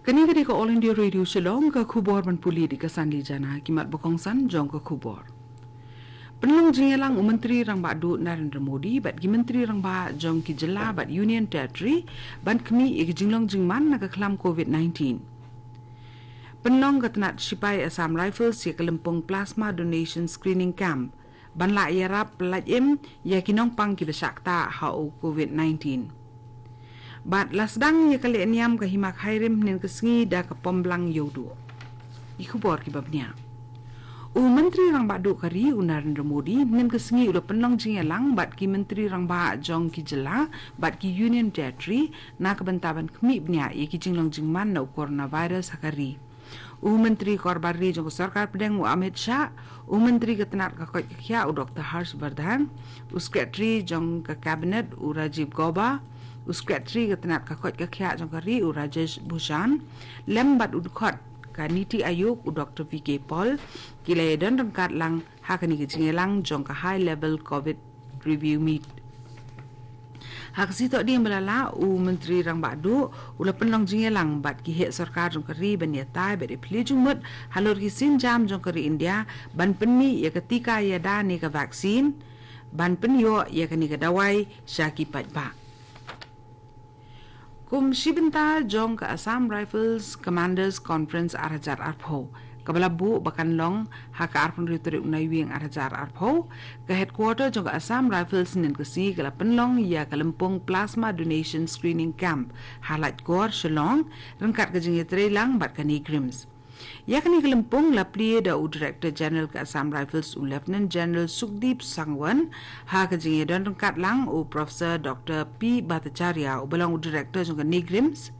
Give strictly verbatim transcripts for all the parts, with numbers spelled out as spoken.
Kane ka dei ka All India Radio Shillong, ka khubor ban pule da ka Sanli Jana. Ki mat ba kongsan jong ka khubor. Pynlong jingïalang u Myntri Rangbah Duh Narendra Modi bad ki Myntri Rangbah jong ki jylla bad Union Territory ban khmih ïa ka jinglong jingman na ka khlam covid nineteen. Pynlong ka tnat shipai Assam Rifles ïa ka lympung Plasma Donation Screening Camp ban lah ïarap pyllait im ïa ki nongpang kiba shah ktah ha u covid nineteen. Bad la sdang ïa ka lehniam ka Hima Khyrim hynnin ka sngi da ka Pomblang Ïewduh. Ki khubor kiba bniah. U Myntri Rangbah Duh ka ri u Narendra Modi hynnin ka sngi u la pynlong jingïalang bad ki Myntri Rangbah jong ki jylla bad ki Union Territory na ka bynta ban khmih bniah ïa ki jinglong jingman na u coronavirus ha ka ri. U Myntri Korbar Ri jong ka Sorkar Pdeng u Amit Shah, u Myntri ka tnat ka koit ka khiah u Doctor Harsh Vardhan, u Secretary jong ka Cabinet u Rajiv Gauba, u Secretary ka tnat ka koit ka khiah jong ka ri u Rajesh Bhushan, lem bad u dkhot ka Niti Aayog u Doctor V K Paul, ki la ïadon ryngkat lang ha kane ka jingïalang jong ka High Level covid Review Meet. Ha ka sngi Thohdieng ba la lah, u Myntri Rangbah Duh u la pynlong jingïalang bad ki heh sorkar jong ka ri ban ïatai bad ïaphylliew jingmut halor ki sienjam jong ka ri India ban pynmih ïa ka tika ïada ne ka vaccine, ban pynïoh ïa kane ka dawai sha ki paidbah. Kum shi bynta jong ka Assam Rifles Commanders Conference ar hajar arphew, kaba la buh ba kan long ha ka arphew hynriew tarik u Naiwieng ar hajar arphew, ka headquarter jong ka Assam Rifles hynnin ka sngi ka la pynlong ïa ka lympung Plasma Donation Screening Camp ha Laitkor, Shillong, ryngkat ka jingïatreilang bad ka NEIGRIHMS. Ïa kane ka lympung la plie da u Director General ka Assam Rifles u Lieutenant General Sukhdeep Sangwan, ha ka jingïadon ryngkat lang u Professor Doctor P Bhattacharya uba long u Director jong ka NEIGRIHMS.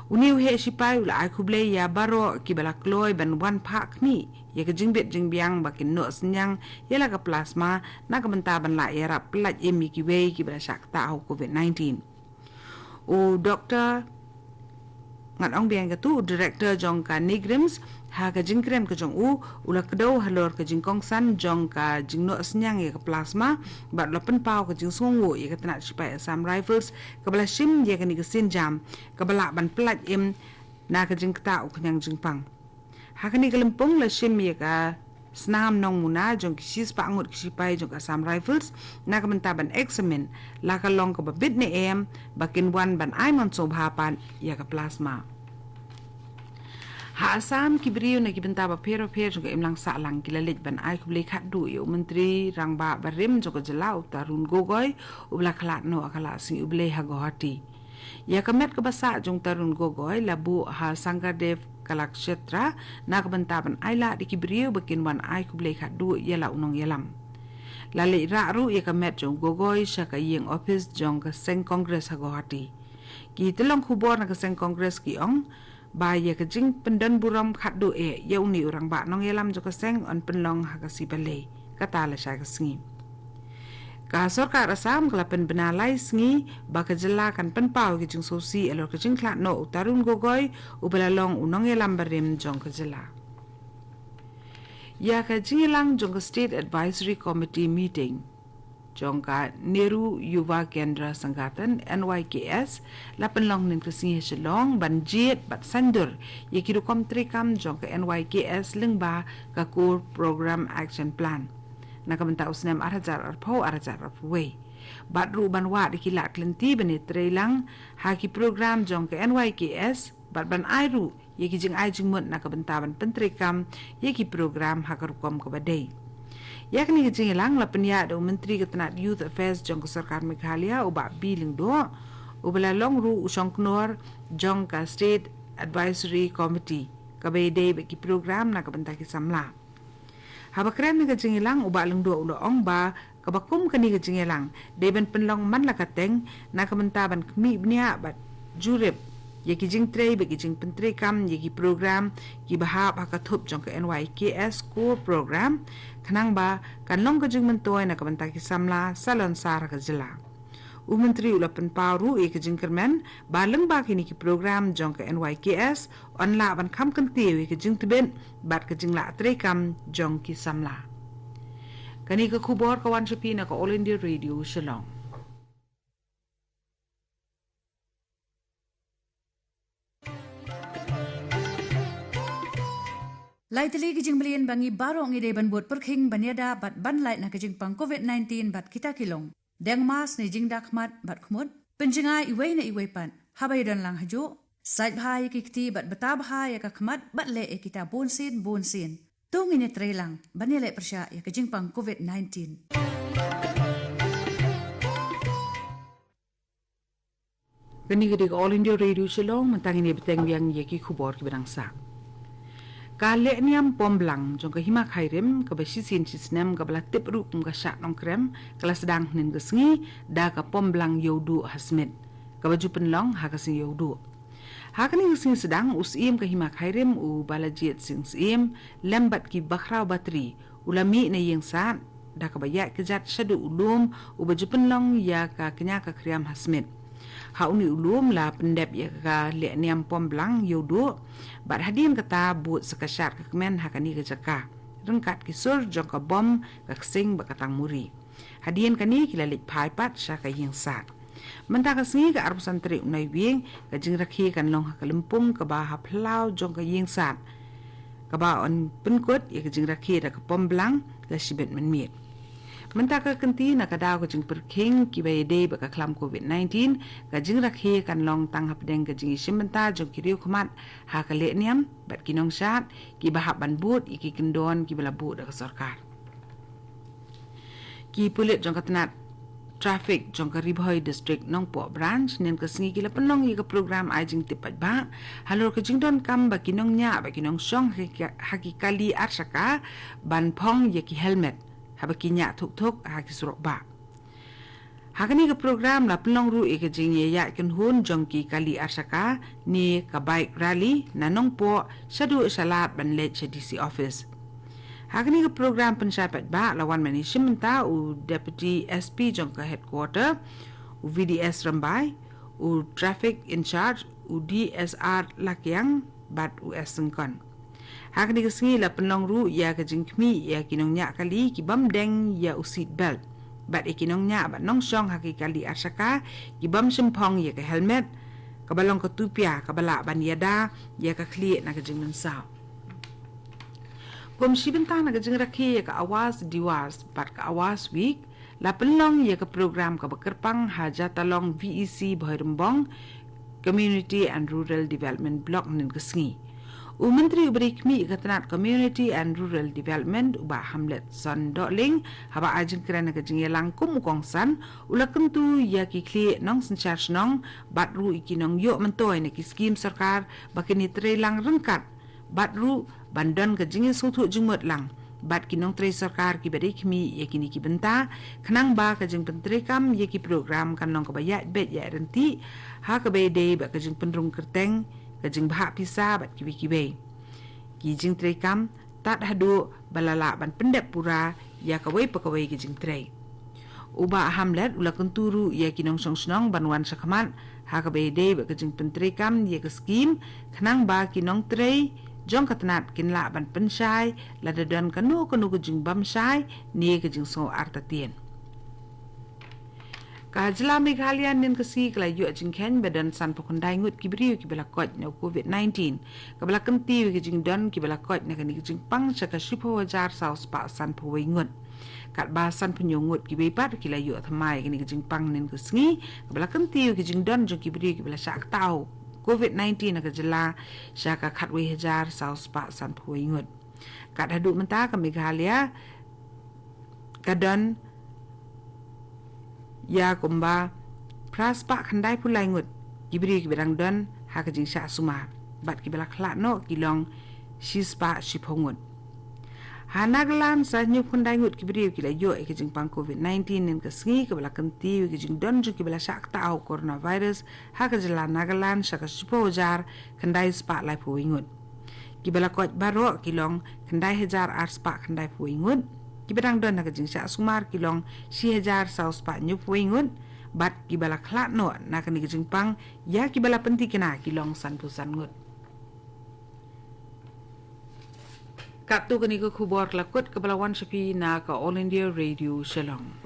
Une u heh shipai u la ai khublei ïa baroh kiba la kloi ban wan phah khmih ïa ka jingbit jingbiang ba kin noh synñiang ïa la ka plasma na ka bynta ban lah ïarap pyllait im ïa kiwei kiba la shah ktah ha u covid nineteen. U Doctor Ngat Ong Biang Katu, u Director jong ka NEIGRIHMS, ha ka jingkren ka jong u, u la kdew halor ka jingkongsan jong ka jingnoh synñiang ïa ka plasma bad u la pynpaw ka jingsngewnguh ïa ka tnat shipai Assam Rifles kaba la shim ïa kane ka sienjam kaba lah ban pyllait im na ka jingktah u khñiang jingpang. Ha kane ka lympung la shim ïa ka snam nongmuna jong ki shispah ngut ki shipai jong ka Assam Rifles na ka bynta ban examine la ka long kaba bit ne em ba kin wan ban ai mynsiem bha pat ïa ka plasma. Ha Assam, ki briew na ki bynta bapher bapher jong ka imlang sahlang ki la leit ban ai khublei khatduh ïa u Myntri Rangbah barim jong ka jylla u Tarun Gogoi uba la khlad noh ha ka lad sngi U Blei ha Guwahati. Ïa ka met kaba sah jong u Tarun Gogoi la buh ha Sankardev Kalakshetra na ka bynta ban ailad ïa ki briew ba kin wan ai khublei khatduh ïa la u nongïalam. La leit rah ruh ïa ka met jong u Gogoi sha ka ïing ophis jong ka seng Congress ha Guwahati. Ki tyllong khubor na ka seng Congress ki ong ba ïa ka jingpyndonburom khatduh eh ïa une u rangbah nongïalam jong ka seng yn pynlong ha ka sngi Palei, kata lashai ka sngi. Ka sorkar Assam ka la pynbna lai sngi ba ka jylla kan pynpaw ïa ka jingsngewsih halor ka jingkhlad noh u Tarun Gogoi uba la long u nongïalam barim jong ka jylla. Ïa ka jingïalang jong ka State Advisory Committee meeting jong ka Nehru Yuva Kendra Sangathan, N Y K S, la pynlong hynnin ka sngi ha Shillong ban jied bad saiñdur ïa ki rukom treikam jong ka N Y K S lyngba ka Core Program Action Plan na ka bynta u snem ar hajar arphew, ar hajar arphew wei. Bad ruh ban wad ïa ki lad ki lynti ban ïatreilang ha ki program jong ka N Y K S bad ban ai ruh ïa ki jingai jingmut na ka bynta ban pyntreikam ïa ki program ha ka rukom kaba dei. Ïa kane ka jingïalang la pynïaid da u Myntri ka tnat Youth Affairs jong ka Sorkar Meghalaya, u Bah B Lyngdoh, uba la long ruh u shongknor jong ka State Advisory Committee kaba ïadei bad ki program na ka bynta ki samla. Haba kren ha ka jingïalang, u Bah Lyngdoh u la ong ba kaba kum kane ka jingïalang dei ban pynlong man la ka teng na ka bynta ban khmih bniah bad jurip ïa ki jingtrei bad ki jingpyntreikam ïa ki program kiba hap ha ka thup jong ka N Y K S Core Program, khnang ba kan long ka jingmyntoi na ka bynta ki samla salonsar ha ka jylla. U Myntri u la pynpaw ruh ïa ka jingkyrmen ba lyngba kine ki program jong ka N Y K S yn lah ban kham kyntiew ïa ka jingtbit bad ka jinglah treikam jong ki samla. Kane ka khubor ka wan sha phi na ka All India Radio Shillong. Lai tylli ki jingmlien ba ngi baroh ngi dei ban bud pyrkhing ban ïada bad ban lait na ka jingpang covid nineteen bad kita ki long: deng mask ne jingda khmat bad khmut, pynjngai iwei na iwei pat haba ïadon lang hajuh, sait bha ïa ki kti bad bata bha ïa ka khmat bad leh ïa kita bunsien bunsien. To ngin ïatreilang ban ïaleh pyrshah ïa ka jingpang covid nineteen. Kane ka dei ka All India Radio Shillong, mynta ngin ïa bteng biang ïa ki khubor kiba dang sah. Ka lehniam pom blang jong ka Hima Khyrim, kaba shisien shisnem kaba la tip ruh kum ka Shad Nongkrem, ka la sdang hynnin ka sngi da ka pom blang Ïewduh ha Smit, kaba ju pynlong ha ka sngi Ïewduh. Ha kane ka sngi sdang, u Syiem ka Hima Khyrim, u Balajied Singh Syiem, lem bad ki bakhraw batri, u la mih na ïing sad da kaba ïaid kjat shaduh u lum uba ju pynlong ïa ka kñia ka khriam ha Smit. Ha une u lum la pyndep ïa ka lehniam pom blang Ïewduh, bad hadien kata bud sa ka shad ka kmen ha kane ka jaka, ryngkat ki sur jong ka bom, ka ksing bad ka tangmuri. Hadien kane ki la leit phai pat sha ka ïing sad. Mynta ka sngi, ka arphew san tarik u Naiwieng, ka jingrakhe kan long ha ka lympung kaba ha phyllaw jong ka ïing sad, kaba yn pynkut ïa ka jingrakhe da ka pom blang la shibit mynmiet. Mynta ka kynti, na ka daw ka jingpyrkhing kiba ïadei bad ka khlam covid nineteen, ka jingrakhe kan long tang hapdeng ka jingïashim bynta jong ki riew khmat ha ka lehniam bad ki nongshad kiba hap ban bud ïa ki kyndon kiba la buh da ka sorkar. Ki pulit jong ka tnat traffic jong ka Ri Bhoi District Nongpoh Branch, hynnin ka sngi ki la pynlong ïa ka program ai jingtip paidbah halor ka jingdonkam ba ki nongñiah bad ki nongshong ha ki, ha ki kali arshaka ban phong ïa ki helmet haba ki ñiah thuk thuk ha ki surok bah. Ha kane ka program la pynlong ruh ïa ka jingïaid kynhun jong ki kali arshaka ne ka bike rally na Nongpoh shaduh sha lad ban leit sha D C office. Ha kane ka program pynshai paidbah la wan ban ïashim bynta u Deputy S P jong ka headquarter, u V D S Rymbai, u traffic in charge, u D S R Lakiang bad u S Syngkon. Ha kane ka sngi la pynlong ruh ïa ka jingkhmih ïa ki nongñiah kali ki bym deng ïa u seat belt bad ïa ki nongñiah bad nongshong ha ki kali arshaka ki bym shim phong ïa ka helmet, kaba long ka tupia kaba lah ban ïada ïa ka khlieh na ka jingmynsaw. Kum shi bynta na ka jingrakhe ïa ka Awas Diwas bad ka Awas Week, la pynlong ïa ka program kaba kyrpang ha Jatalong V E C Bhoirymbong Community and Rural Development Block hynnin ka sngi. U Myntri uba dei khmih ïa ka tnat Community and Rural Development, u Bah Hamletson Dohling, haba ai jingkren ha ka jingïalang kum u kongsan, u la kyntu ïa ki khlieh nongsynshar shnong bad ruh ïa ki nongïoh myntoi na ki skim sorkar ba kin ïatreilang ryngkat bad ruh ban don ka jingïasngewthuh jingmut lang bad ki nongtrei sorkar kiba dei khmih ïa kine ki bynta, khnang ba ka jingpyntreikam ïa ki program kan long kaba ïaid beit ïaid ryntih ha kaba ïadei bad ka jingpynrung kyrteng, ka jingbhah pisa bad kiwei kiwei. Ki jingtreikam tad haduh ba la lah ban pyndep pura ïa kawei pa kawei ka jingtrei. U Bah Hamlet u la kyntu ruh ïa ki nongshong shnong ban wan shakhmat ha kaba ïadei bad ka jingpyntreikam ïa ka skim, khnang ba ki nongtrei jong ka tnat kin lah ban pynshai lada don kano kano ka jingbymshai ne ka jingsngew artatien. Ka jylla Meghalaya hynnin ka sngi ka la ïoh jingkheiñ ba don sanphew khyndai ngut ki briew kiba la koit na u covid nineteen, kaba la kyntiew ïa ka jingdon kiba la koit na kane ka jingpang sha ka shiphew hajar saw spah sanphew wei ngut. Katba sanphew hynñiew ngut kiwei pat ki la ïoh thymmai ïa kane ka jingpang hynnin ka sngi, kaba la kyntiew ïa ka jingdon jong ki briew kiba la shah ktah covid nineteen ha ka jylla sha ka khatwei hajar saw spah sanphew wei ngut. Kat haduh mynta ka Meghalaya ka don ïa kumba phra spah khyndai phew lai ngut ki briew kiba dang don ha ka jingshah sumar, bad kiba la khlad noh ki long shi spah shiphew ngut. Ha Nagaland, san hynñiew phew khyndai ngut ki briew ki la ïoh ïa ka jingpang covid nineteen hynnin ka sngi, kaba la kyntiew ïa ka jingdon jong kiba la shah ktah coronavirus ha ka jylla Nagaland sha ka shiphew hajar khyndai spah laiphew wei ngut. Kiba la koit baroh ki long khyndai hajar ar spah khyndaiphew wei ngut. Kiba dang don ha ka jingshah sumar ki long shi hajar saw spah hynñiewphew wei ngut. Bad kiba la khlad noh na kane ka jingpang ïa kiba la pynthikna ki long sanphew san ngut. Katto kane ka khubor ka la kut kaba la wan sha phi na ka All India Radio Shillong.